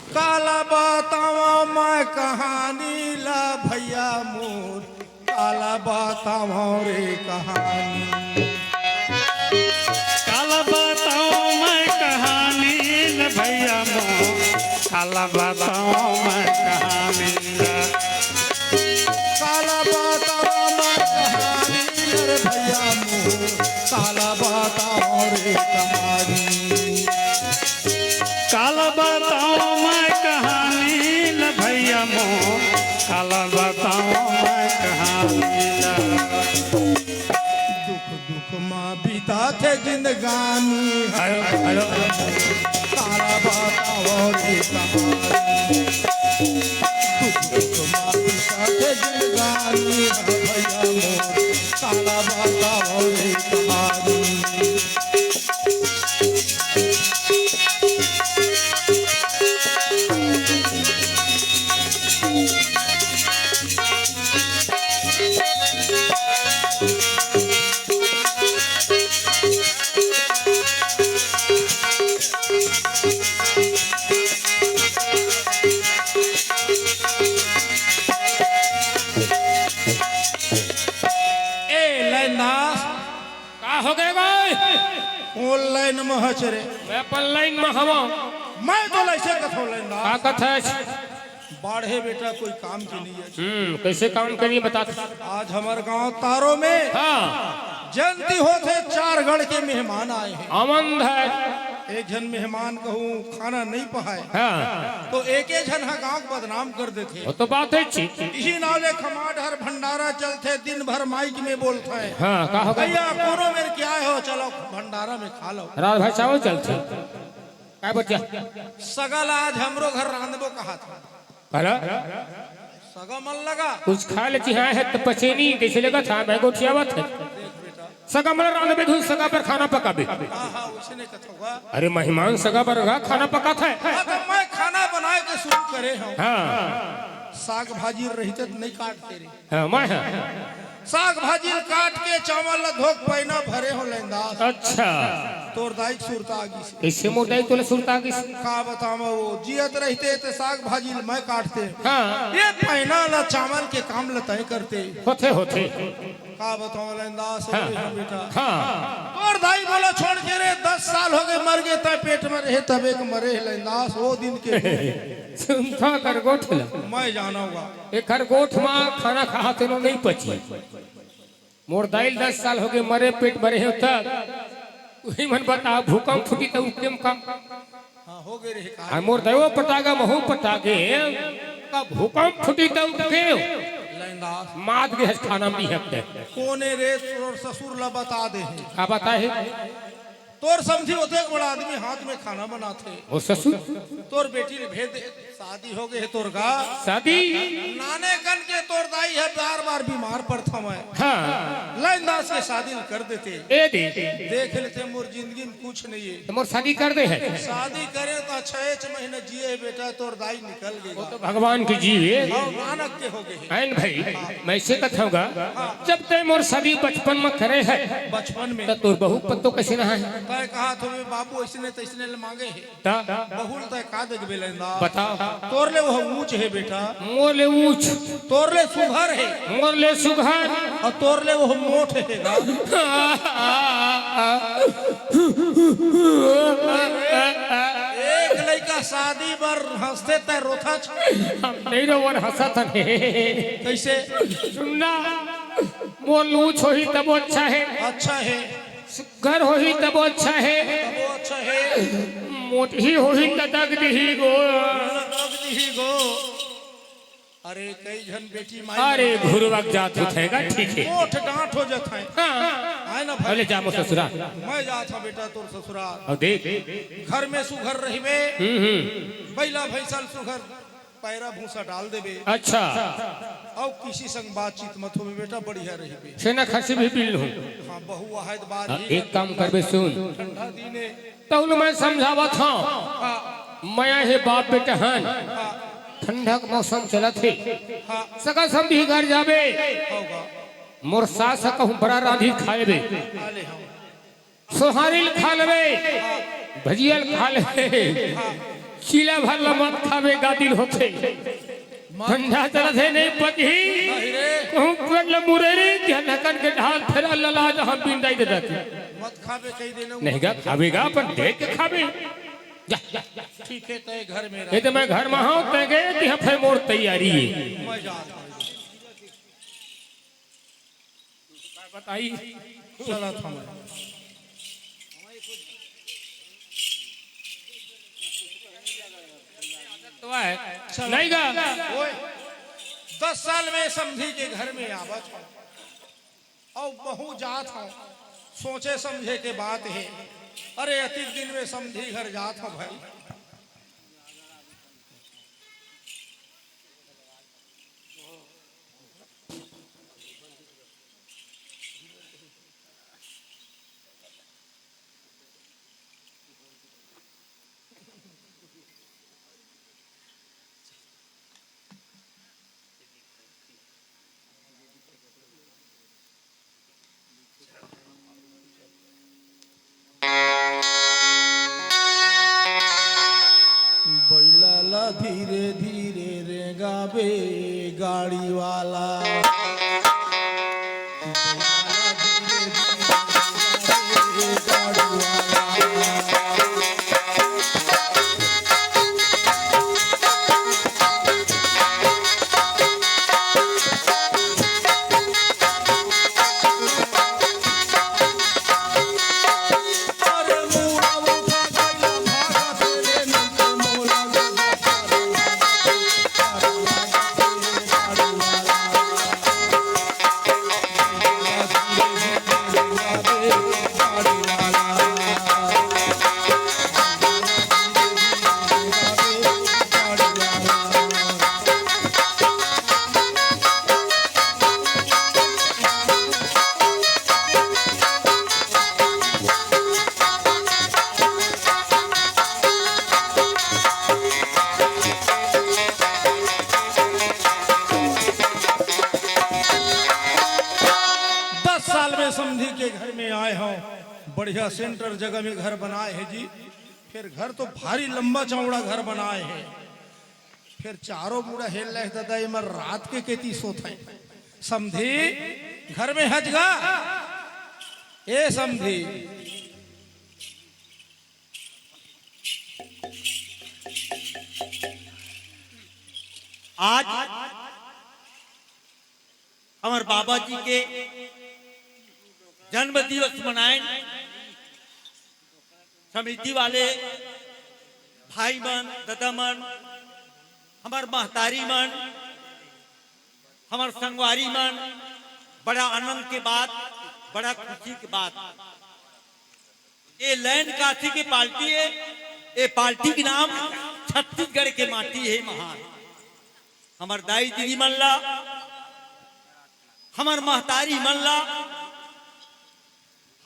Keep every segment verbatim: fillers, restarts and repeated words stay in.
काला बतावंव मैं कहानी ला भइया मोर, काला बतावंव रे कहानी। काला बतावंव मैं कहानी ला भइया मोर, काला बतावंव मैं कहानी ला। काला बतावंव मैं कहानी ला रे भइया मोर, काला बतावंव रे कहानी। काला बतावंव मैं कहानी ला भइया मोर, काला बतावंव मैं कहानी ला। दुख दुख मा बिताथे जिंदगानी। Hello, hello. काला बतावंव रे कहानी। दुख दुख मा बिताथे जिंदगानी भइया मोर, काला बतावंव रे कहानी। ए लैंदास, का हो गए भाई? कौन लाइन में हच रे? मैं अपन लाइन में हवं। मैं तो ऐसे कथों लैंदास। का कथस? बाढ़े बेटा कोई काम की नहीं है। हम्म, कैसे काम करिए बता। आज हमर गांव तारो में हाँ। जयंती होत हे, चार गढ़ के मेहमान आए हैं। आमंद है। एक झन मेहमान कहूँ खाना नहीं पहाय। हाँ। तो एक एक झन हा गांव के बदनाम कर देथे। वो तो बात है अच्छी। इही नाव ले खमाडहर भंडारा चलथे, दिन भर माइक में बोलथे। हाँ, का होगा? भइया कोनो मेर क्या हो, चलो भंडारा में खा लो। रात भर चावल चलथे। का बच्चा? सगा ला आज हमरो घर रांधबो कहा था। अरे? सगा मन लगा। कुछ खा ले चिहा है तो पचेनी कैसे लगा था, मैं गोठियावत है। सगा मन रांधबे धुन सगा पर खाना पकाबे। हाँ, हाँ, उसने कथोगा। अरे मेहमान सगा पर गा खाना पकाथे। हाँ, तो मैं खाना बनाए के शुरू करे हूँ। हाँ। साग भाजी रहिते तो नहीं काटते रे। हाँ, मैं हाँ। साग भाजी काट के चावल ला धोक पैना भरे हो लैंदास। अच्छा। तोर दाई के सुरता आ गिस। कैसे मोर दाई तोला सुरता आ गिस? का बतावं वो जियत रहिते ते साग भाजी ल मैं काटते। हाँ। ये पैना ला चावल के काम ल तय करते। होथे, होथे। का बतावं लैंदास हाँ। रे हम बेटा। हाँ। तोर दाई मोला छोड़ के रे दस साल हो गए मर गए, तय पेट में रहे तब एक मरे हे लैंदास वो दिन के। सुनता कर गोठ ला। मैं जानूंगा। एकर गोठ मा खाना खाहा तेनो नहीं पची। मोर दाई ल दस साल हो गए मरे पेट भरे हो तक। उही मन बता भूकंप फूटी त उकेम का। हाँ, हो गए रे का। आ मोर दयो पटागा महू पटागे। का भूकंप फूटी त उकेम। लैंदास। मात गे हस खाना भी हक दे। कोने रे तोर ससुर ला बता दे हे। का बता हे? तोर समझी होते एक बड़ा आदमी हाथ में खाना बनाथे। ओ ससुर। तोर बेटी ले भेज दे, शादी हो गए हे तोर का। शादी? नाने कन के तोर दाई हे बार बार बीमार पड़त हवय। हाँ। लैंदास के शादी ल कर देते। ए दे। देख लेते मोर जिंदगी में कुछ नहीं है। तो मोर शादी कर दे हे। शादी करे तो छह छह महीना जिए हे बेटा, तोर दाई निकल गए। वो तो भगवान की जीव है। और नानक के हो गए हे। आयन भाई, मैं से कथों गा, हाँ। जब तय मोर शादी बचपन में करे हे, बचपन में। तो तोर बहू पत्तो कैसे ना है? तय कहा तो वे बाबू ऐसने तैसने ले मांगे हे। ता? बहू ल तय का देखबे लैंदास? बताओ। तोर ले वो ऊंच हे बेटा। मोर ले ऊंच। तोर ले सुघर हे। मोर ले सुघर। और तोर ले वो मोट हे गा। एक लइका शादी बर हंसते तय रोथच। हम नहीं रोवन हंसत हन। कैसे? सुनना, मोर ले ऊंच होही तब अच्छा हे। अच्छा हे। घर होही तबो अच्छा हे। तबो अच्छा हे। मोटही होही त दग दिही गो। दग दिही गो। अरे कई झन बेटी माई अरे घुरवक जात होथे गा, ठीक हे। मोट डांट हो जात हे। हाँ। आय ना भाई। अरे जा मोर ससुरा। मैं जात हूँ बेटा तोर ससुरा। और देख। घर में सुघर रहिबे। हम्म, हम्म। बैला भैंसा ल सुघर पैरा भूसा डाल देबे। अच्छा। अउ किसी संग बातचीत मत होबे बेटा, बढ़िया रहिबे। सेना खसी भी पी लूं। हाँ, बहू आहे त बात हाँ, ही एक काम करबे, सुन। ठंडा दिन हे। तउन मैं समझावत हूँ। हाँ। मया हे बाप बेटा हन। हाँ। ठंडा के मौसम चलत हे। हाँ। सगा समधी घर जाबे। होगा। मोर सास ह कहूँ बड़ा रांधी खाए बे। खा ले हम। सोहारी ल खा लेबे, भजिया ल खा लेबे, चीला भर ल मत खाबे, गादिल होथे। ठंडा चलत हे, नहीं पचही। नहीं रे। कहूँ पेट ल मुरेरी, कि हनकन के ढाल फेरा लला जहाँ बिंदाई दे जाती। मत खाबे, कही देना। नहीं गा, खाबे गा, अपन देख के खाबे। जा, जा, जा। ठीक है, तय घर में रह। ये तो मैं घर में हूँ, तय गए कि हाँ, फिर मोर तैयारी है। मैं जात हूँ। बताई। चलत हूँ मैं। तो है। चलो। नहीं गा। ओए, दस साल में समधी के घर में आवत हूँ। अउ महूँ जात हूँ। सोचे समझे के बात है। अरे, अतिक दिन में समधी घर जात हूँ भाई। बइला ला धीरे धीरे रेंगाबे गाड़ी वाला। बइला ला धीरे धीरे रेंगाबे गाड़ी वाला। दस साल में समधी के घर में आए हूँ, बढ़िया सेंटर जगह में घर बनाए है जी। फिर घर तो भारी लंबा चौड़ा घर बनाए है। फिर चारों मुड़ा हेल ले दादा, एमन रात के केती सोत है। समधी, घर में हच गा? ए समधी, आज हमर बाबा जी के जन्म दिवस मनाएन। समिति वाले भाई मन, ददा मन, हमर महतारी मन, हमर संगवारी मन, बड़ा आनंद के बात, बड़ा खुशी के बात। ये लैंड काशी के पार्टी है, ये पार्टी के नाम छत्तीसगढ़ के माटी है महान। हमर दाई दीदी मन ला, हमर महतारी मन ला,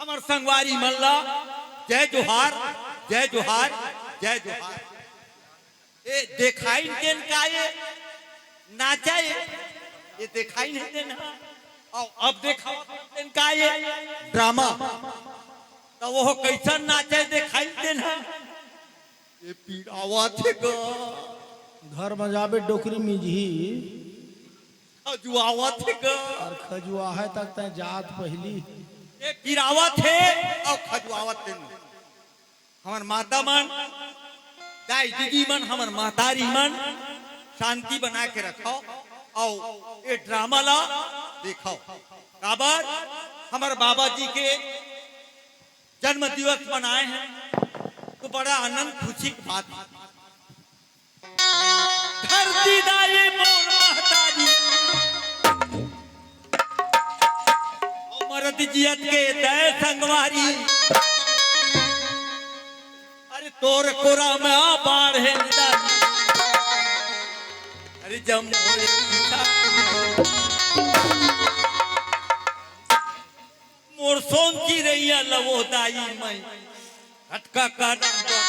हमर संगवारी मन ला जय जोहार, जय जोहार, जय जोहार। ए देखाइन तेन का ये नाचा ये, ये देखाइन हे तेन हा। अउ अब देखाइन तेन का ये ड्रामा। त वो कइसन नाचा ये देखाइन तेन हा। ये पीरावत हे गा। घर म जाबे डोकरी मिजही। खजुआवत हे गा। अउ खजुआहे तक तैं जात पहिली। ये पीरावत हे अउ खजुआवत हे। हमर माता मन, दाई दीदी मन, हमर महतारी मन शांति बना के रखव अउ ये ड्रामा ला देखव। काबर हमर बाबा जी के जन्म दिवस मनाए हे, त बड़ा आनंद खुशी के बात हे। धरती दाई मोर महतारी, मरत जियत के दय संगवारी। अरे तोर कोरा में आ बाढ़ हे निदान। अरे जम मोरे मोर सोन चिरैया लवो दाई मैं खटका का डंडा।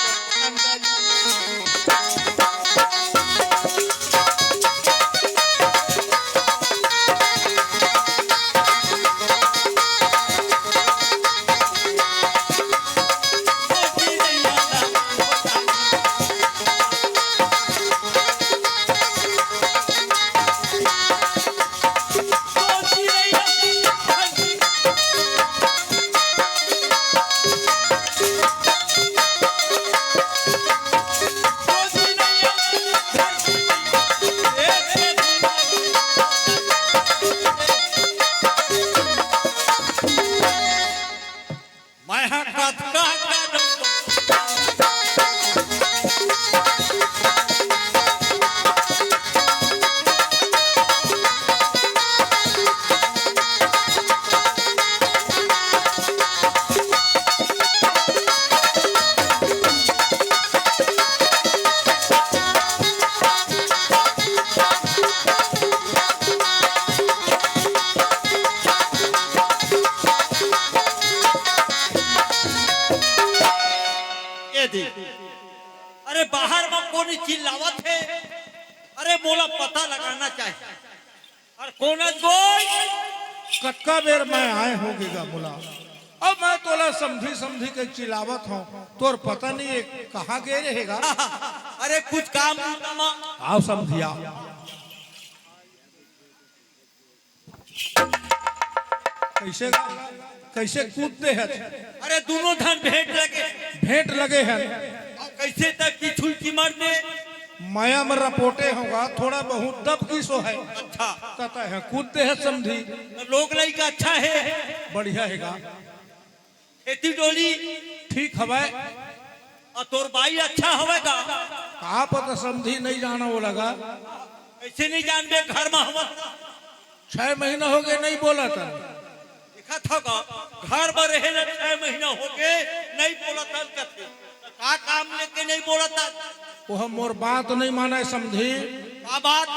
थे। अरे मोला पता लगाना चाहिए। अरे कोन अस बोल? कतका बेर मैं आए हों गे गा मोला। अब मैं तोला समधी समधी के चिल्लावत हंव, तोर पता नहीं ये कहाँ गे रहे गा। अरे कुछ काम नहीं था माँ। आओ समधी आओ। कइसे, कइसे कूद दे हस? अरे, दूनों झन भेंट लगे। भेंट लगे हन। अउ कइसे तक की छुई की मर दे? मया म रपोटे हों गा, थोड़ा बहुत दब गिस होही। अच्छा। त तैं ह कूद दे हस समधी। त लोग लइका अच्छा हे? बढ़िया हे गा। खेती डोली ठीक हवय। अउ तोर बाई अच्छा हवय का? का पता समधी, नइ जानंव ओला गा। कइसे नइ जानबे, घर म हवय। छह महीना होगे नइ बोलत हन। देखत हव का? घर म रहे ल छह महीना होगे नइ बोलत हन कथे। त का काम लेके नइ बोलत हन? ओह मोर बात नइ मानय समधी। का बात?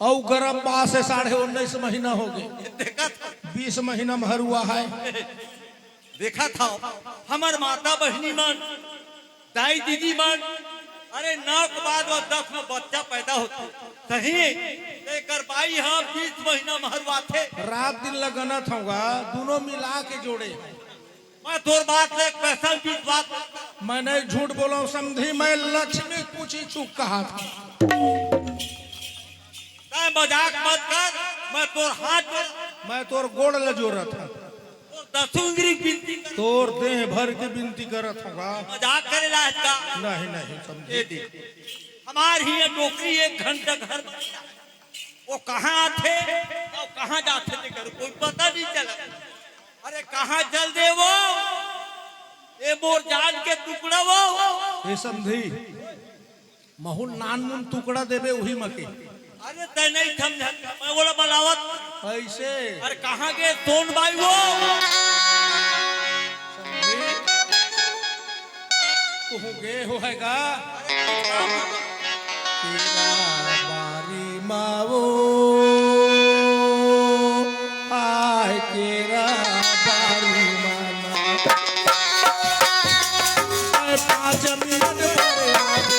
अउ गरम बास हे, साढ़े उन्नीस महीना होगे। देखत हव। बीस महीना म हरुआ हे। देखत हव, हमर माता बहिनी मन, दाई दीदी मन, अरे नौ के बाद वो दस में बच्चा पैदा होथे। सही, त एकर बाई ह बीस महीना म हरुआथे। रात दिन ल गनत हंव गा, दूनों मिला के जोड़े। मैं तोर बात ले एक पैसा बीस बात। मैं नइ झूठ बोलंव समधी, मैं लक्ष्मी पूछी चूक कहा था। तैं मजाक मत कर, मैं तोर हाथ जोड़। मैं तोर गोड़ ल जोरत हंव। तोर दसों इंद्री बिनती कर। तोर देह भर के बिनती करत हंव गा। मजाक करे लायक का? नहीं, नहीं, समधी। ए दे। हमार ही ये नौकरी एक घंटा घर में। वो कहाँ आथे, अउ कहाँ जाथे, तेकर कोई पता नहीं चला। अरे कहाँ चल दे वो? ए मोर जान के टुकड़ा वो। ए समधी, महूँ ल नानमुन टुकड़ा देबे उही म के। अरे तैं नइ समझत, मैं ओला बलावत। अइसे? अरे कहाँ गे सोन बाई वो? समधी, कहूँ गे होही गा? अरे कुछ काम हो। केरा बारी म वो, आय केरा बारी म ना। पाँच मिनट बर आबे।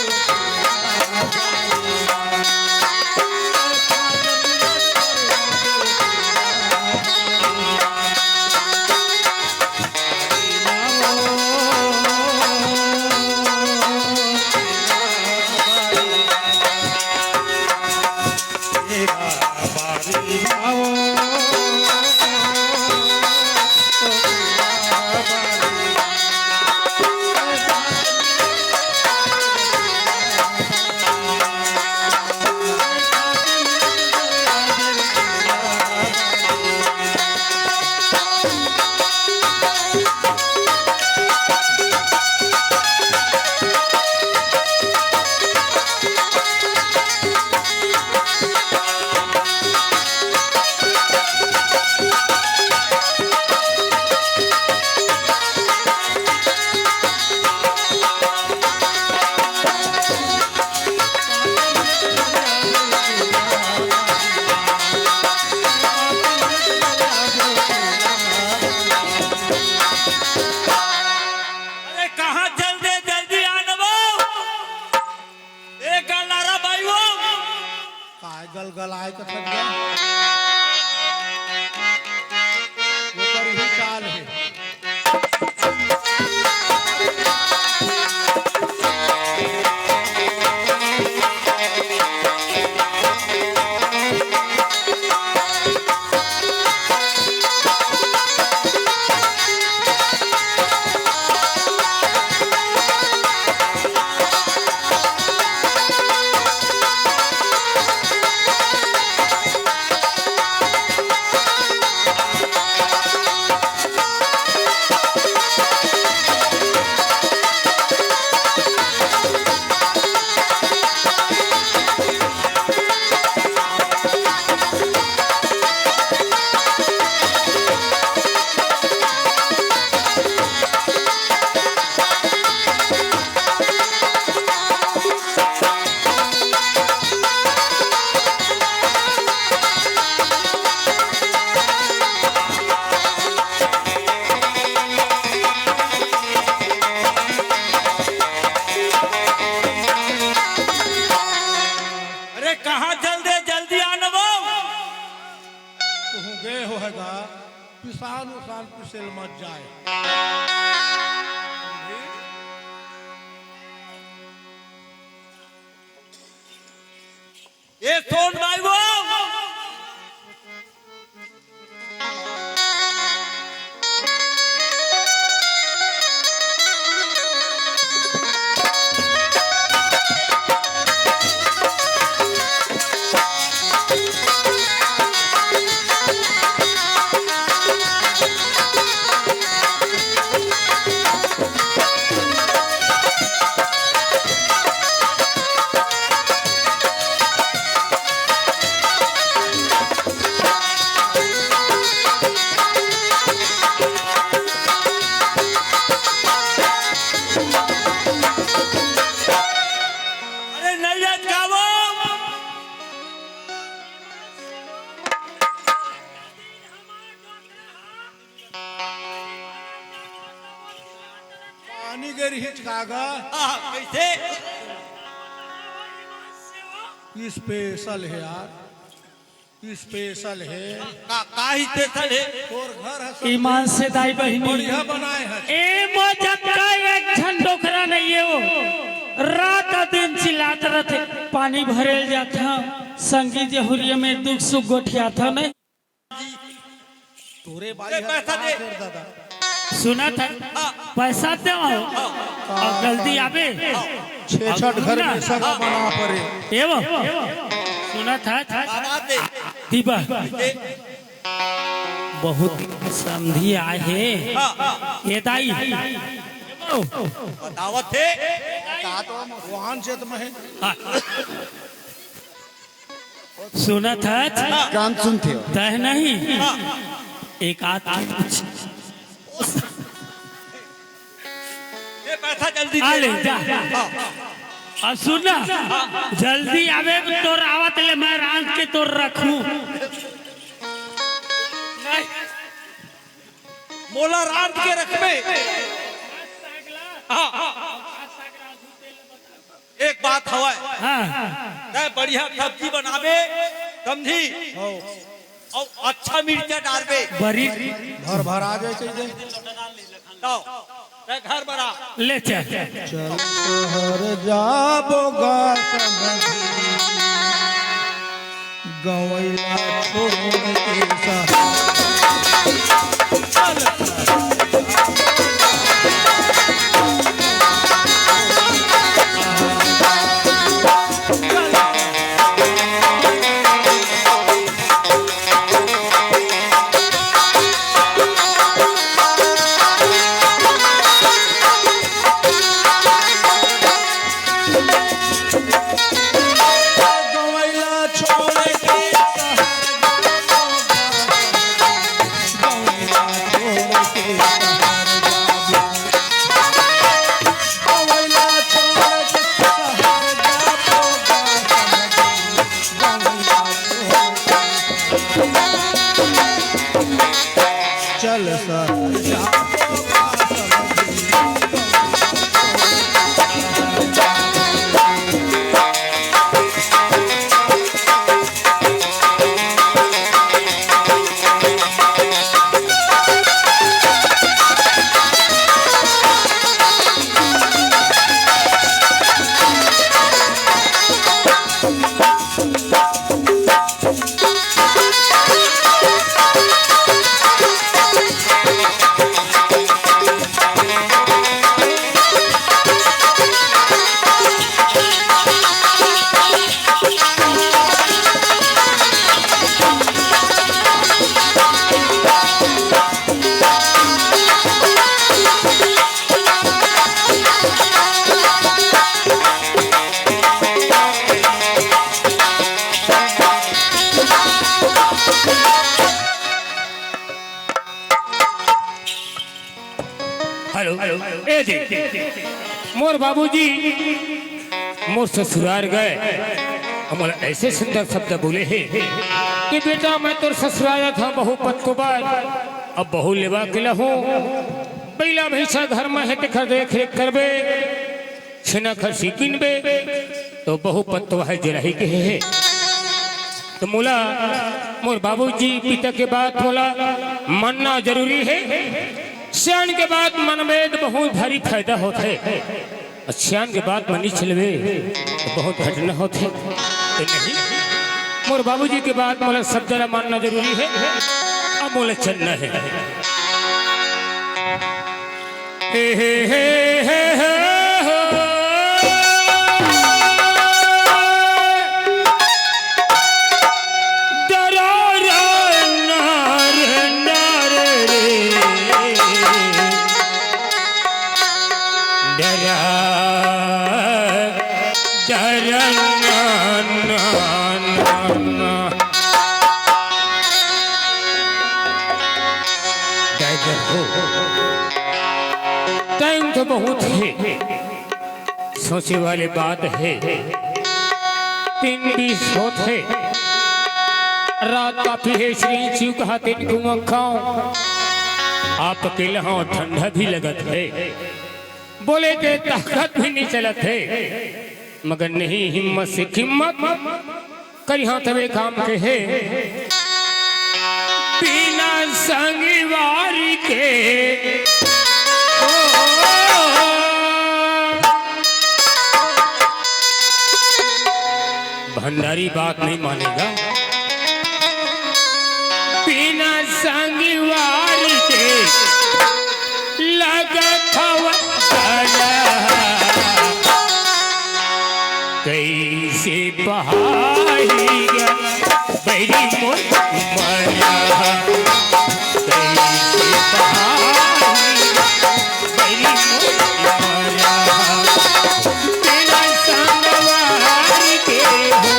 अरे कहाँ चल दे, जल्दी आ न वो। ए गलारा भाई वो। काय गलगलाय कथक बा? ओकर उही चाल हे। पिसान उसान पिसे ल मत जाए। ए सोन भाई वो। अरे नैया गावो। पानी गिर हिचका गा। आ, कैसे? स्पेशल है यार, स्पेशल है। का, का स्पेशल है? तोर घर है सब ईमान से दाई बहिनी। बढ़िया बनाए है। ए मो जतका एक झन डोकरा नहीं है वो। रात दिन चिल्लात रहथे, पानी भरेल जाथा, संगी जहुरिया में दुख सुख गोठियाथा नहीं। तोरे बाई ए, ह पैसा कहाँ दे। फेर दादा? सुनत हस, हाँ। पैसा दे आओ। हाँ। और जल्दी आबे। छे छठ घर में सगा बना पड़े। ए वो, सुनत हस, बाबा दे। दिबा। दे। बहुत समधी आए हे। हाँ, हाँ। ए दाई। बतावत हे। का तो वाहन चेत में है। हाँ। सुनत हस? कान सुनथे हो। तह नहीं। हाँ। एक आध कुछ। ए, पैसा जल्दी आ दे। ले, जा। हाँ। अब सुन ना, जल्दी आबे, तोर आवत ले मैं रांध के तोर रखूं। नहीं। मोला रांध के रखबे। हाँ। एक बात हवय। हाँ। तैं बढ़िया सब्जी बनाबे, समझी? हौ। अउ अच्छा मिर्चा डालबे। बरी। भर भर आ जाए चाहिए। तो, तैं घर बना। ले चल। चल शहर जाबो गा समधी, गवैला छोड़ के शहर। चल सर। हेलो, ए दे, मोर बाबूजी मोर ससुरार गए, हमला ऐसे सुंदर शब्द बोले हे कि बेटा, मैं तोर ससुरार था, बहू पतको बर, अब बहू लेवा के लहूं, बैला भैंसा घर में हे, तेखर देख रेख करबे, छेना खसी किनबे, तो बहू पतको हे जरही के हे। तो मोला, मोर बाबूजी पिता के बात मोला मानना जरूरी हे। सियान के बात मानबे त बहुत भारी फायदा होथे, अउ सियान के बात मानी चलबे त बहुत घटना होथे। त नहीं, मोर बाबूजी के बात मोला सब जगह मानना जरूरी हे, अब मोला चलना हे। हे, हे, हे, हे, हे, हो। डरा रे, ना रे, ना रे रे। डरा, डरा, ना, ना, ना, ना। डर हो। टाइम तो बहुत हे, सोचे वाली बात हे। तीन बीस होत हे, रात काफी हे, श्री शिव कहा तीन कुआं खाओ। आप अकेले हो, ठंडा भी लगत हे, बोले के ताकत भी नहीं चलत हे, मगर नहीं हिम्मत से कीमत करिहा तबे काम के हे। बिना संगवारी के, ओ, भंडारी बात नहीं मानेगा। बिना संगवारी के लगत हवा कला। कैसे पहाइगा बैरी मोर मरा, कैसे पहाइगा बैरी मोर मरा। बिना संगवारी के हो,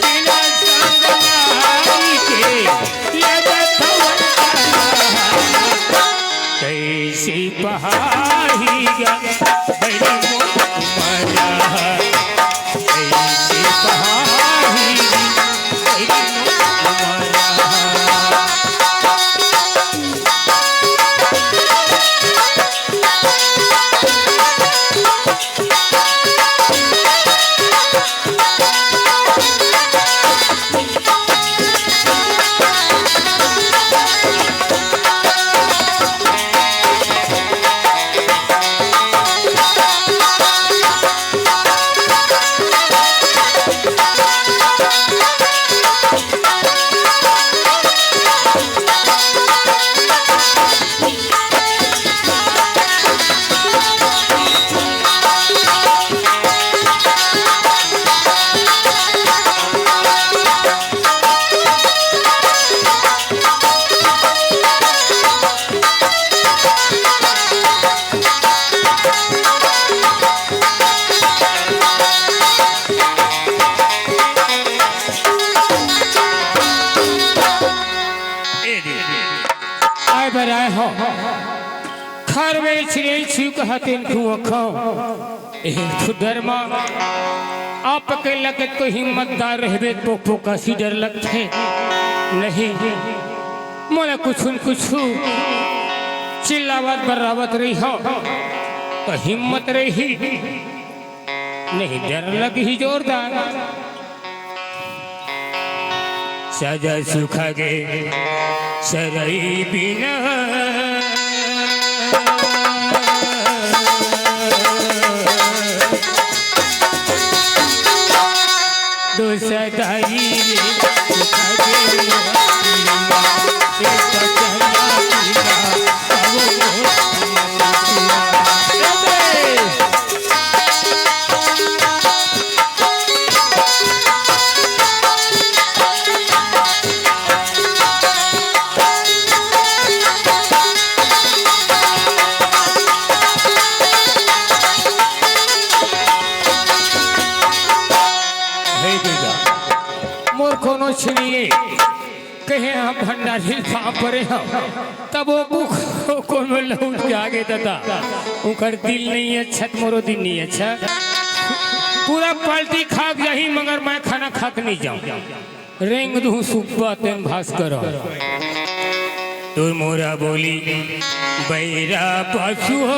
बिना संगवारी के लगत हवा कला। कैसे पहाइगा बैरी मोर मरा, कैसे पहाइगा बैरी मोर मरा। ए दे, आए बर आए हो। खरवे छिरे छिक हतिन कुआं खाओ। एहन खुदर मा आपके लगत कोई हिम्मतदार रहबे तो पोका सी डर लगथे। नहीं, मोला कुछु न कुछु चिल्लावत बर्रावत रही हो, तो हिम्मत रही। नहीं, डर लगही जोरदार। सजा सुखा गे सरई बिना। दो सदाई रे सुखा गे मोर बिना। एक चला बिना। हे बेटा, मोर कोनो छिनिए कहे हम भंडारी ल पाँव परे हव, तब वो को-, कोनो लौट के आगे ददा, उनकर दिल नहीं अच्छा, त मोरो दिल नहीं अच्छा। पूरा पार्टी खा के जाही, मगर मैं खाना खा के नहीं जाऊं। रेंग दूं सुब्बा तेन भास्कर। तू मोरा बोली बैरा पशु हो।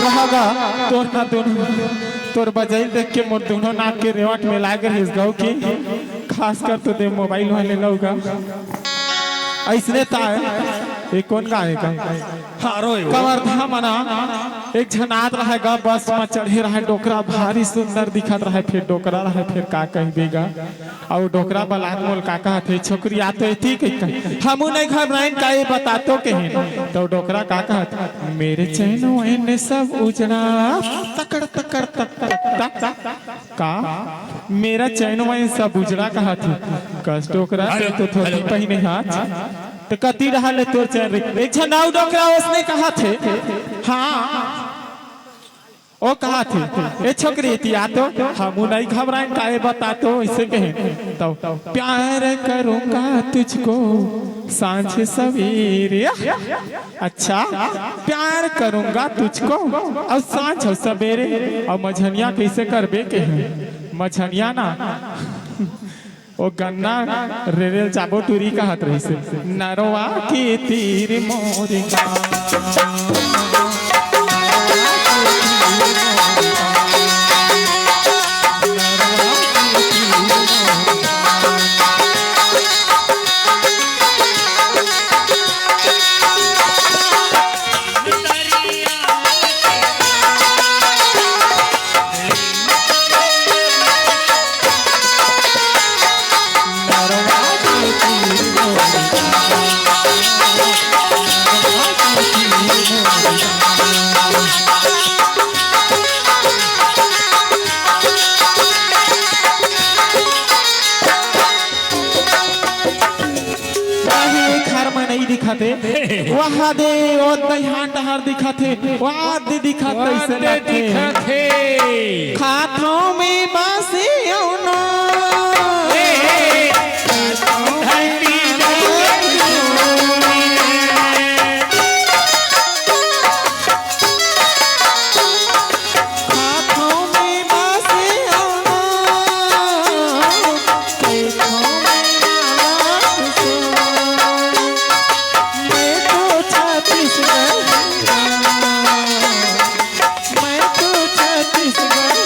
रहा गा, तोर ना दोनों, तोर बजई देख के मोर दोनों नाक के रेवट में लाग रहिस गऊ की, खासकर तो दे मोबाइल वाले लोग गा। अइसने ताय, ये कोन गाय का? हारो हे वो। कवर्धा मना, एक झन आत रहे गा, बस में चढ़े रहे, डोकरा भारी सुंदर दिखत रहे, फिर डोकरा रहे, फिर का कहबे गा। अउ डोकरा बलात मोल का कहत हे, "छोकरी आ तो एती कहिका, हमू नहीं घबराइन का ये बता तो कहिन।" तो डोकरा का कहत, "मेरे चैन वैन सब उजड़ा, तकड़ तकड़ तक तक तक।" का? "मेरा चैन वैन सब उजड़ा" कहत हे। कस डोकरा, अरे, तो धोती अरे। पहिने हाथ। तो कती रहा ले तोर चैन रे। एक झन अउ डोकरा ओसने कहत हे। हाँ। ओ कहत हे, "ए छोकरी, एती आ तो, हमू नहीं घबराइन, काहे बता तो," अइसे कहे। तो, "प्यार करूँगा तुझको सांझ सवेरे।" अच्छा, "प्यार करूँगा तुझको, अउ सांझ अउ सवेरे, अउ मझनिया कइसे करबे?" कहे। मझनिया ना, ओ गन्ना रेरेल चाबो टूरी कहत रहिसे, "नरवा के तीर मोर गाँव।" अरे, घर में नहीं दिखत हे। वहाँ दे, ओ दइहान डहर दिखत हे। वहाँ दे दिखत हे, वहाँ अइसे दे लगथे। दिखत हे। खाथों में बासी अउ ना। ए, ए, धरती धरती।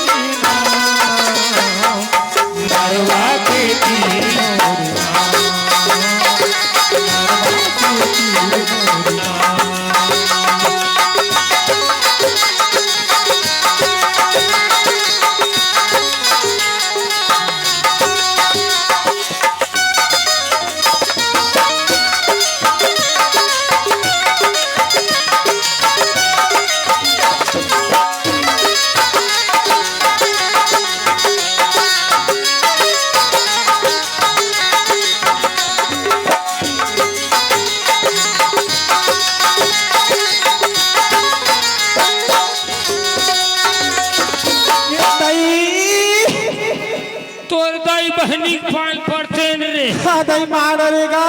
बहनी पाल पड़ते न रे। हाँ दाई, मार रे गा।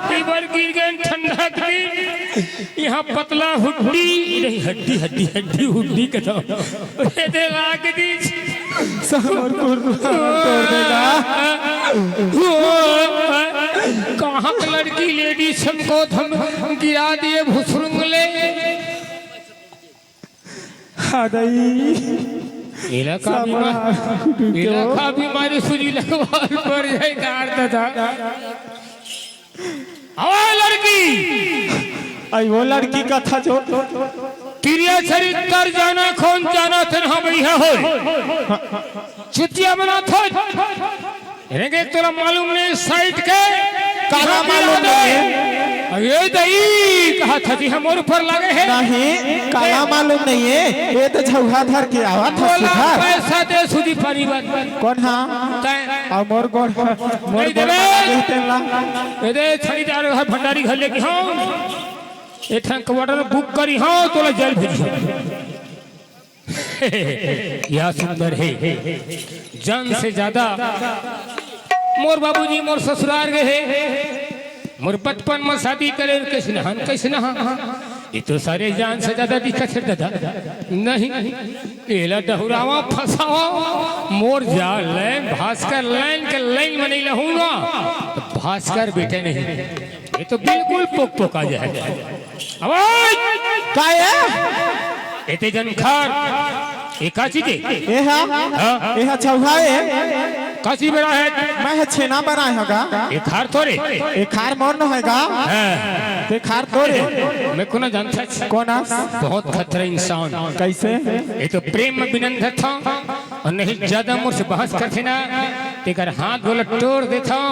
पीबर गिर गए ठंडा के दिन। यहाँ पतला हुड्डी, नहीं, हड्डी, हड्डी, हड्डी, हुड्डी के तो। ये दे लाग दी। समर कुर्रा तोड़ देगा। कहाँ के लड़की लेडीज हमको धम गिरा दिए भुसरुंगले। हाँ दाई। इलाका भी सामना मार, टूट गयो। इलाका भी मारी सूजी लगवाल पर जाए कार दादा। आवा लड़की। आई वो लड़की का था जो। तिरिया चरित्र जाना कौन जाना थे हम यह हो। चुतिया बना था। रेंगे तोला मालूम नहीं साइड के। काला मालूम नहीं है। अब ये दई कहा था जी हम और ऊपर लगे हैं। नहीं, काला मालूम नहीं है। ये तो झौहा धर के आवा था बोला सुधार। पैसा दे सूजी पानी बात। कौन हाँ? तैं। अब मोर गोड़, मोर नहीं गोड़ देवे। माला देते ला। ये दे छड़ी जा रहा है भंडारी घर लेके हाँ। ये ठंक क्वार्टर बुक करी हाँ, तोला जेल भेजी। क्या सुंदर है, जान से ज्यादा। मोर बाबूजी मोर ससुरार गए हे, मोर बचपन में शादी करे, कैसे नहान, कैसे नहा, ये तो सारे जान से ज्यादा दिखत हे दादा। नहीं, एला डहुरावा फंसावा, मोर जा लाइन, भास्कर लाइन के लाइन में नहीं रहूंगा, तो भास्कर बेटे नहीं, ये तो बिल्कुल पोक पोका जाए। अबे! काय हे? एते जन खार। ए का चीज हे? ए हा? हाँ। ए हा चौहा हे। का चीज बना है? मैं हा छेना बनाए हँव गा। ए खार थोरे। ए खार मोर नो हे गा। हाँ। ते खार थोरे। मैं कोन जानथस? कोन अस? बहुत खतरा इंसान। कैसे? ये तो प्रेम में बिनंद था। अउ नहीं ज्यादा मोर से बहस करथे ना, तेकर हाथ गोला टोर देथंव,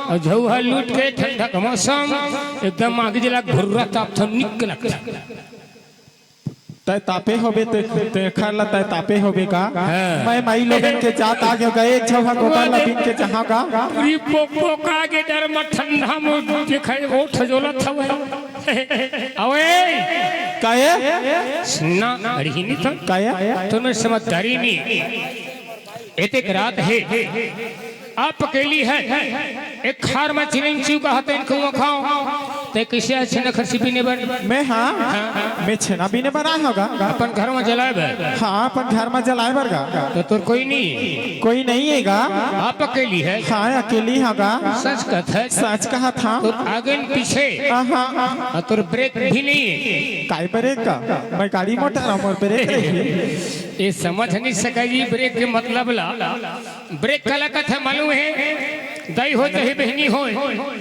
अउ झउहा लूट के ठंडा के मौसम एकदम आगी जला घुर्रा तापथंव, निक लगथे। तैं तापे होबे, ते, तेखर ला तैं तापे होबे का? हाँ। मैं माई लोगन के जात आ गयो गा, एक झउहा गोबर ला बीन के जहाँ गा। पूरी पोक पोका के डर म ठंडा म देखे, ओठ जोलत हवय। अवे। काये? सुनना, अड़ही नहीं था। काये? तो मैं समझदारी नहीं। एतेक रात हे, आप अकेली है, एक खार में चिरंजीव का हाथे इनको खाओ, ते किसे अच्छे न खर्ची पीने बर? मैं हाँ, हाँ। मैं छेना पीने बर आए हँव गा। अपन घर में जलाए बर? हाँ, अपन घर में जलाए बर गा। तो तोर कोई नहीं? कोई नहीं हे गा। आप अकेली है? हाँ, अकेली हँव गा। सच कहत है? सच कहत हँव। तो आगे न पीछे? हाँ, हाँ। अउ तोर ब्रेक भी नहीं है? काय ब्रेक का? मैं गाड़ी मोटर हँव, मोर ब्रेक नहीं है। ये समझ नहीं सका जी ब्रेक के मतलब ला। ब्रेक काला कथे मालूम हे? दाई हो चाहे बहनी हो,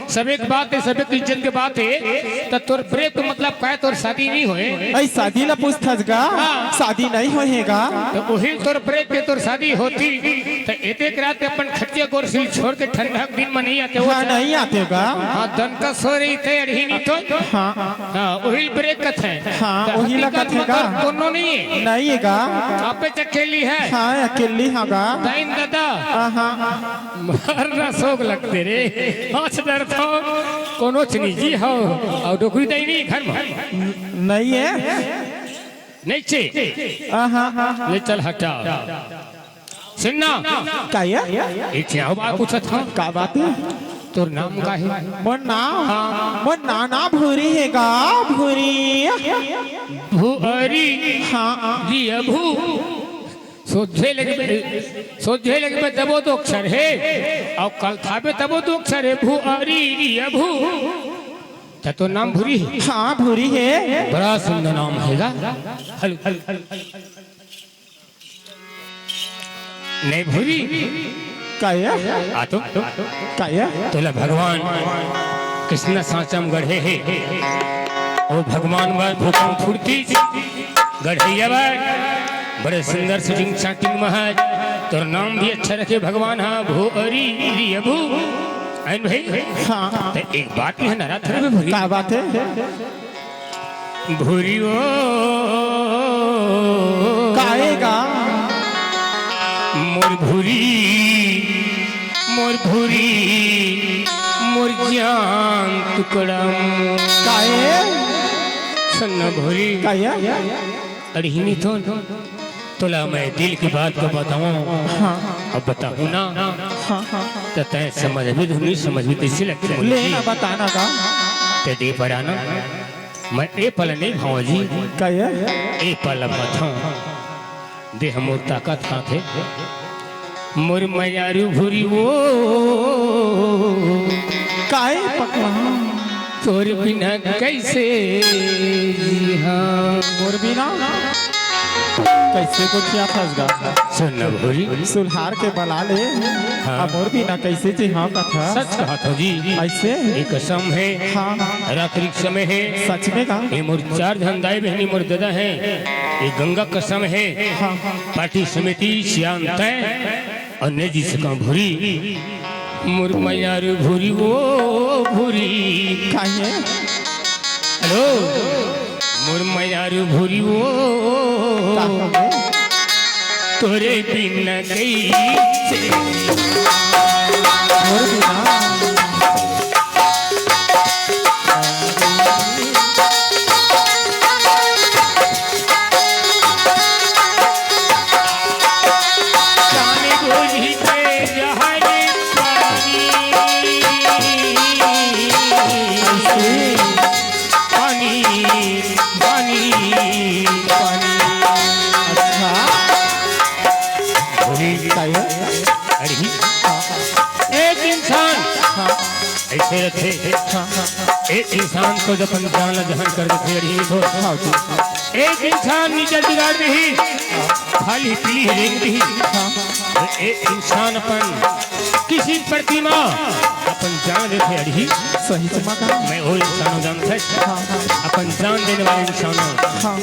सब एक बात हे, सब एक इज्जत के बात हे। त तोर ब्रेक के मतलब का हे? तोर शादी नहीं होए। अई शादी ला पूछथस गा? हाँ। शादी नहीं होए हे गा। त उही तोर ब्रेक के तोर शादी होती, त एतेक रात अपन खटिया गोरसी ल छोड़ के ठंडा के दिन में नहीं आते हो। हाँ, नहीं आते हो गा। हाँ, दन का सो रही थे, अड़ही नहीं तो। हाँ। हाँ, उही ब्रेक कथे। हाँ, त उही ला हकीकत कथे में गा। तोर कोनो नहीं हे। नहीं हे गा। आपे अकेली है। हाँ, अकेली हँव गा। दाइन दादा। हाँ, हाँ। मरना सोग लगथे रे। हँस डरथंव। कोनो चीज निजी हव। अउ डोकरी दाई नहीं घर में। नहीं हे। नहीं चे। हाँ, हाँ, हाँ। ले चल हटा। सुनना। काये? एक ठे अउ बात पूछत हँव। का बात हे? तोर नाम का हे? मोर नाम? हाँ। मोर नाना भूरी हे गा, भूरी। भूरी? हाँ। रिया भू। सोझे लगबे, सोझे लगबे तबो दो अक्षर हे, अउ कलथाबे तबो दो अक्षर हे, भूरी, रिया भू। त तोर नाम भूरी हे? हाँ, भूरी हे। बड़ा सुंदर नाम हे गा। Hello, hello, hello. नहीं भूरी। काये? आ तो। काये? तोला भगवान कृष्ण साँचा म गढ़े हे। ओ भगवान बर भूखम फुर्ती गढ़ैया बर। बड़े सुंदर shooting shooting महाराज। तोर नाम भी अच्छा रखे भगवान। हाँ, भूरी, रिया भू। आइन भाई। हाँ। त एक बात हे नरा थर में भूरी। का बात हे? भूरी ओ। काये गा? मोर भूरी, मोर भूरी, मोर जान टुकड़ा मोर। काये? सुन ना भूरी। काये? अड़ही नहीं तो। तोला मैं दिल की बात को बताऊं, हाँ। अब बताऊं ना, हाँ, हाँ। तो तैं समझ भी, नहीं समझ भी, तैसे लगते मुझे। लेना बताना का? ते दे पर आना, मैं ए पल नहीं भाऊं जी। का ये? ए पल बताऊं, दे हम और ताकत हाथ है। मोर मयारू भूरी वो। काहे पकवान? तोर बिना कैसे जी हाँ। मोर बिना कैसे को क्या फंस गा? सुन न भूरी। सुल्हार के बला ले। हाँ। अब मोर बिना कैसे जी हाँ कथा? सच कहा था जी। ऐसे? ये कसम है। हाँ। रात्रि समय है। सच में का? ये मोर चार झन दाई बहनी मोर ददा है। ये गंगा कसम है। हाँ। पार्टी समिति सियान तय। अउ ने जी सका भूरी, मोर मयारू भूरी वो भूरी। काहे? हेलो, मोर मयारू भूरी वो। का हो गे? तोरे बिना कैसे? मोर बिना। अच्छा। अरे, एक इंसान हाँ। ऐसे रखे। हाँ, हाँ। एक इंसान को जब अपन जान ला जहान कर देथे, अरे, तो हाँ, जी। एक इंसान निज बिगाड़ नहीं, खाली पीली रेंग नहीं। हाँ। एक इंसान अपन किसी प्रतिमा अपन जान देथे, अरे। सही समा का। मैं वो इंसान जानथे। हाँ, हाँ। अपन जान देने वाले इंसान। हाँ, हाँ।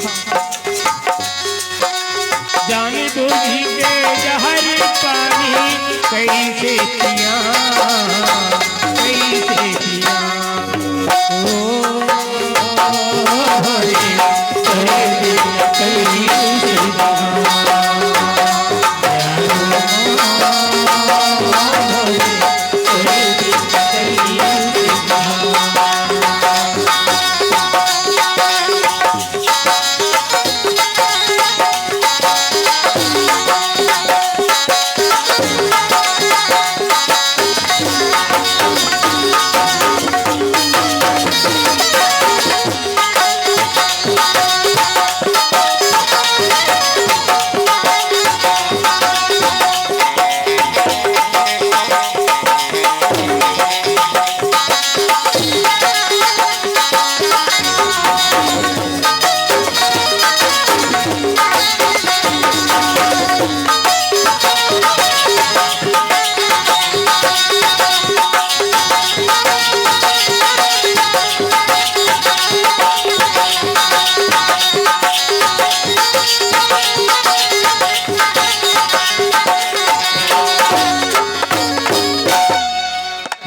जान बूझ के जहर पानी कैसे पिया, कैसे पिया। ओ, रे, कैसे पिया।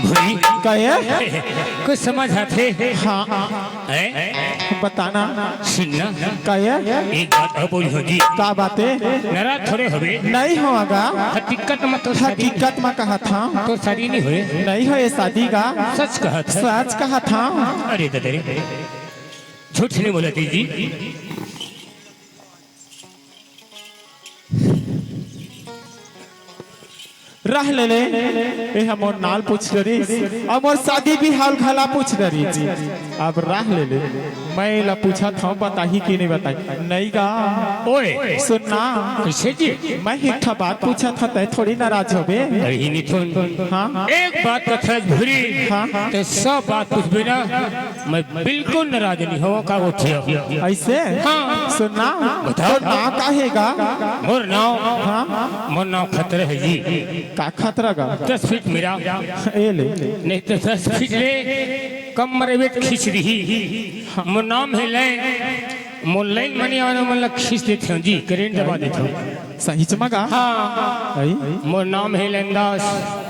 भूरी। का ये? कुछ समझ आथे? हाँ। हैं? बताना। सुनना। का ये? एक बात और बोलियो जी। का बाते? नाराज थोड़े होबे। नहीं होगा। हकीकत में तो शादी हकीकत में कहा था। तो शादी नहीं होए। नहीं होए शादी का। सच कहा था। सच कहा था। अरे ददरे, झूठ नहीं बोला जी। रह ले ले, ए ह मोर नाल पूछ डरिस, अउ मोर शादी बिहाव घला पूछ डरिस। अब रह ले ले, मैं एला पूछत हंव, बताही कि नहीं बताही? नहीं गा। ओए। सुनना। कैसे जी? मैं एक ठा बात पूछत हंव, तैं थोड़ी नाराज होबे। अरे ही नहीं थोन। हाँ। एक बात कथस भूरी। हाँ, हाँ। तैं सब बात पूछबे ना। मैं बिल्कुल नाराज नहीं हों, का होथे? ऐसे? हाँ। सुनना, बताओ। तोर नाव का हे गा? मोर नाव? हाँ। मोर नाव खतरा हे जी। का खतरा गा? दस फीट मेरा। ए ले। नहीं तो दस फीट ले, कम मरबे त खींच दिही। मोर नाम हे लैंग। मोर लैंग मनी आवे, मन ला खींच देथे जी, करंट दबा देथे। सहीच म गा? हाँ। अई? मोर नाम हे लैंगदास।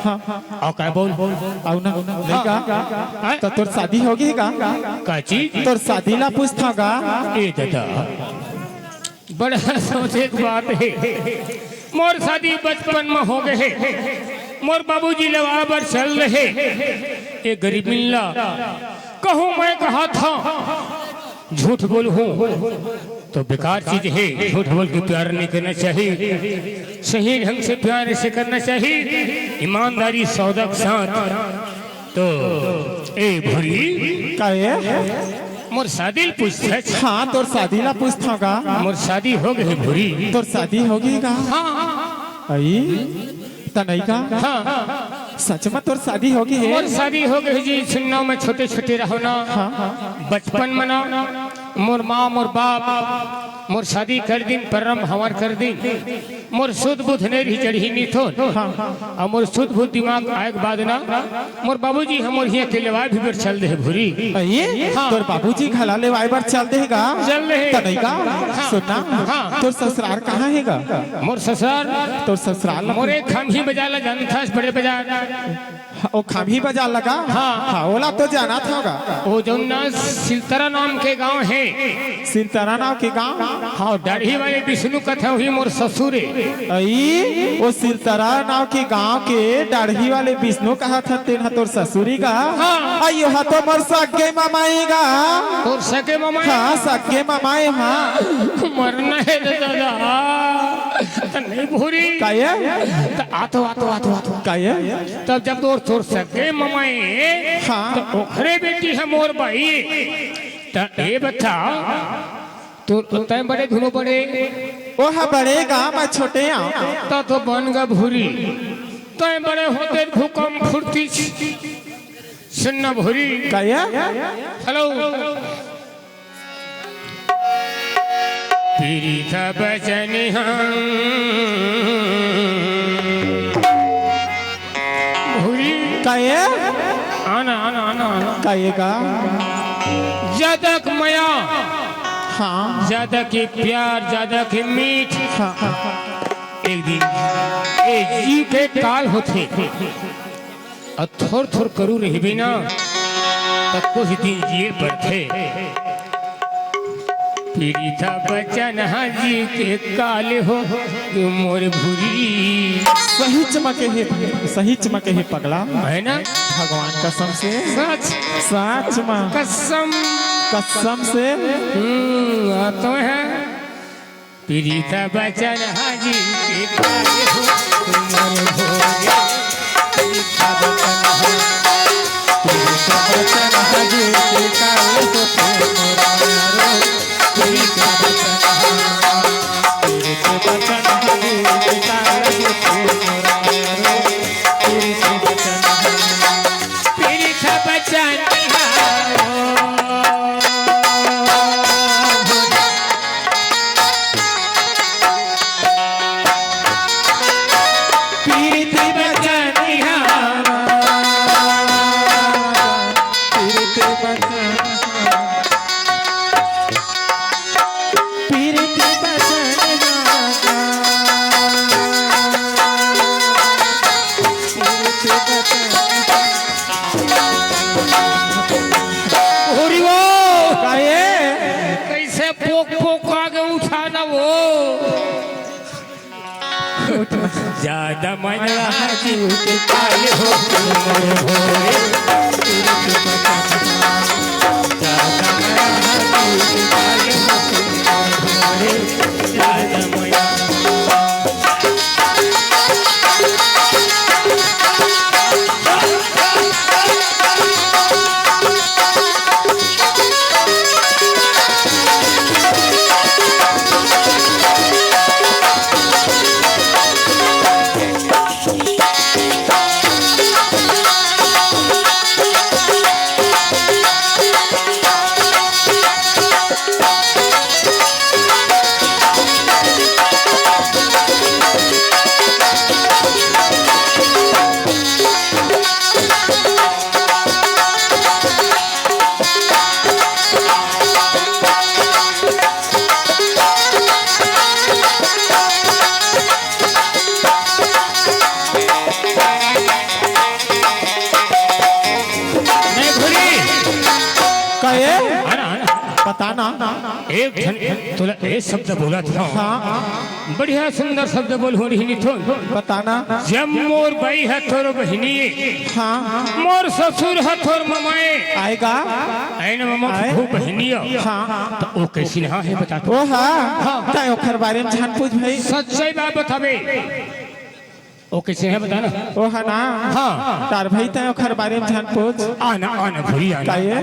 हाँ। अउ का बोल? अउ ना, नहीं गा? हाँ। त तोर शादी होगे गा? का चीज? तोर शादी ला पूछत हंव गा? ए ददा, बड़ा सोचे के बात हे। मोर शादी बचपन म होगे हे। मोर बाबूजी लेवा बर चल रहे। ए गरीब मिल्ला, कहूँ मैं कहा था, झूठ बोलहूँ। तो बेकार चीज हे, झूठ बोल के प्यार नहीं करना चाहिए, सही ढंग से प्यार ऐसे करना चाहिए, ईमानदारी सौदा के साथ। तो ए भूरी, का ए? मोर शादी ल पूछथस? हाँ, तोर शादी ला पूछथंव गा। मोर शादी हो गे भूरी। तोर शादी हो गे गा? हाँ। अई, त नहीं का? हाँ। सच में तोर शादी हो गे हे? मोर शादी हो गे जी। सुनना, मैं छोटे छोटे रहो ना, हाँ, हाँ। बचपन में ना, मोर माँ, मोर बाप मोर शादी कर दिन, परम हमार कर दिन। मोर सुध बुध नहीं रही, चढ़ी नहीं थो। हाँ, हाँ। अउ मोर सुध बुध दिमाग आए के बाद ना, मोर बाबूजी हमर हियाँ के लेवाए भी बर चल दे भूरी। अई, हाँ। तोर बाबूजी घला लेवाए बर चल दे गा? चल दे। त नहीं का? हाँ। सुनना, हाँ। तोर ससुराल कहाँ हे गा? मोर ससुराल? तोर ससुराल ला मोरे खमही बाजार ला जानथस, बड़े बाजार। ओ खमही बाजार लगा? हाँ। हाँ, ओला तो जानथंव गा। ओ जौन ना सिलतरा नाम के गांव हे। सिलतरा नाम के गांव? हाँ, डाढ़ी वाले विष्णु कथे, वही मोर ससुर हे। अई, ओ सिलतरा नाम के गांव के डाढ़ी वाले विष्णु कहत हस, तेन ह तोर ससुर हे गा? हाँ। अई, ओह तो मोर सगे ममा हे गा। तोर सगे ममा हे? हाँ, सगे ममा हे, हाँ। मरना हे रे दादा। नहीं भूरी। का ए? त आतो, आतो, आतो, आतो। का ए? तब जब तोर, तोर सगे ममा हे, हाँ। त ओखरे बेटी हे मोर बाई। त ए बता, तोर, तैं बड़े धुनो बड़े। ओह बड़े गा, मैं छोटे आंव। त तो बन गा भूरी। तैं बड़े होते भूकंप फुरतिस। सुनना भूरी। का ए? हेलो। पीरित बचन हम भूरी। का ए? आना, आना, आना, आना। का ए गा? जादा के मया। हाँ। जादा के प्यार, जादा के मीठ। हाँ, हाँ। एक दिन ए जीव के काल होथे। अउ थोर थोर करू रहिबे ना, त कुछ दिन जिए पड़थे। पीरित बचन ह जीव के काल हो, मोर भूरी। सहीच म कहे, सहीच म कहे पगला। हे ना? भगवान कसम से। सच। सच म। कसम। कसम से। हम्म, आ तो हे। पीरित बचन ह जीव के काल हो, मोर भूरी। पीरित बचन ह, पीरित बचन ह जीव के काल हो, मोर भूरी। पीरित बचन ह, पीरित बचन ह जीव के काल हो, मोर भूरी। पीरित बचन ह, पीरित बचन ह। पीरित बचन ह, पीरित बचन ह, पीरित बचन ह, पीरित बचन ह। अरे वो! का ए? कैसे पोक पोक आगे उठाना वो? जादा मया जीव के काल हो, मोर भूरी। जादा मया जीव के काल हो, मोर भूरी। जादा मया। बता ना। एक ठन तोला ए शब्द बोलत हंव। हाँ। बढ़िया सुंदर शब्द बोलहूं रहिनी तो। बता ना। जब मोर बाई ह तोर बहिनी ए, हाँ। मोर ससुर ह तोर ममा ए। आय गा। आय ना ममा, आय। फूफू बहिनी ए। हाँ। त ओ कइसना हे बता तो। ओ हाँ। हाँ। तैं ओखर बारे म झन पूछ भई। सच्चाई बात बताबे। ओ कइसे हे बता ना। ओ ह ना। हाँ। तार भई तैं ओखर बारे म झन पूछ। आ ना, आ ना भुरी, आ ना। का ये?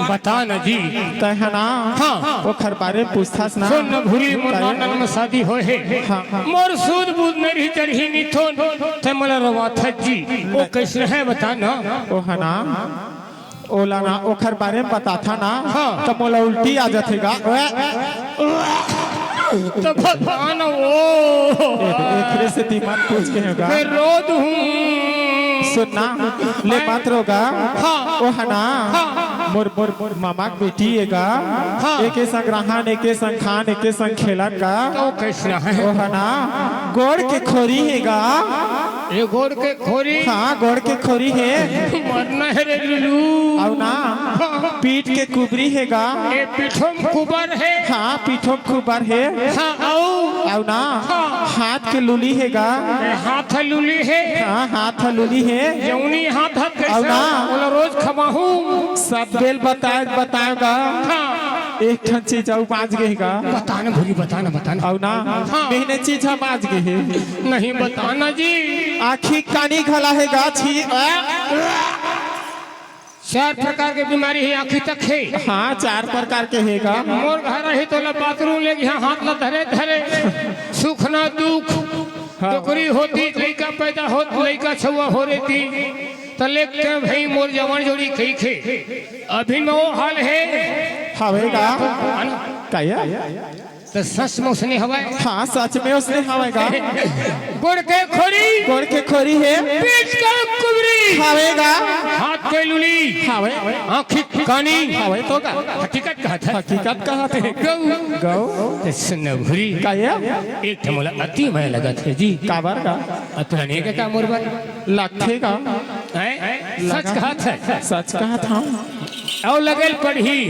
बता ना जी। तैं ह ना। हाँ। ओखर बारे म पूछथस ना। सुन ना भुरी, मोर का ये? नानन म शादी होय हे। हाँ, हाँ। मोर सूद बूद नइ रही, चढ़ही निथोन, तैं मोला रोवाथस जी। ओ कइसे हे बता ना। ओ ह ना। ओला ना, ओखर बारे म बताथा ना, हाँ। त मोला उल्टी आ जाथे गा। त भगवान ओ। ए, एखरे सेती मत पूछ के हे गा। मैं रो दूँ। सुन ना, ले मत रो गा। हाँ। ओ ह ना, हाँ। मोर, मोर, मोर मामा के बेटी ए गा। हाँ। एके संग रहन, एके संग खान, एके संग खेलन गा। त ओ कइसना हे? ओ ह ना, गोड़ के खोरी हे गा। ए गोड़ के खोरी। हाँ, गोड़ के खोरी हे। मरना हे रे लुलू। अउ ना, हाँ। पीठ के कुबरी हे गा। ए पीठो म कुबर हे। हाँ, पीठो म कुबर हे। हाँ, अउ? अउ ना, हाँ। हाथ के लूली हे गा। ए हाथ ह लूली हे। हाँ, हाथ ह लूली हे। जौनी हाथ ह कइसे? अउ ना। ओला रोज खवाहूँ। सब बेल बताय, बताय गा। हाँ। एक ठन चीज अउ बाँच गे हे गा। बता ना भुरी, बता ना, बता ना। अउ ना, हाँ। मेहने चीज ह बाँच गे हे। नहीं बता ना जी। आँखी कानी घला हे गा, छी, आ? चार प्रकार के बीमारी हे, आँखी तक हे। हाँ, चार प्रकार के हे गा। मोर घर आही तोला बाथरूम ले गिहा, हाथ ला धरे धरे। सुख ना दुख। हाँ। डोकरी होतिस, लइका पैदा होत, लइका छउवा हो रहितिस। त लेके भई मोर जवान जोड़ी कहिके। अभी म ओ हाल हे। हवे गा। है ना? का ये? त सच म ओसने हवय। हाँ, सच म ओसने हवय गा। गोड़ के खोरी। गोड़ के खोरी हे। पीठ के कुबरी। हवे गा। हाथ के लूली। हवे। आँखी कानी। हवे तो गा। हकीकत कहत हे। हकीकत कहत हे। गऊ। गऊ। त सुन ना भुरी। का ये? एक ठन मोला अति मया लगत हे जी। काबर गा? अतुरा नहीं का मोर बर? लगथे गा। हैं? सच लगा। कहत हे। सच कहत हंव। अउ लगे ल पड़ही।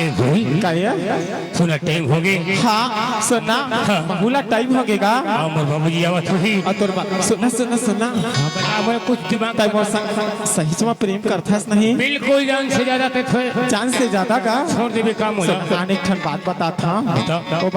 ए भाई, का ये? सुना, टाइम होगे। हाँ, सुन ना, हाँ। मोला टाइम होगे गा। हाँ, मोर बाबूजी आवत होही। आ, तोर बा-, सुन ना, सुन ना, सुन ना। हाँ, बता, मोला कुछ दिमाग तैं मोर बता। संग सही समा प्रेम करथस नहीं? बिल्कुल, जान से ज्यादा ते थे। जान से ज्यादा का? छोड़ देबे का मोला? सुन, आने एक ठन बात बताथंव। बता। ओ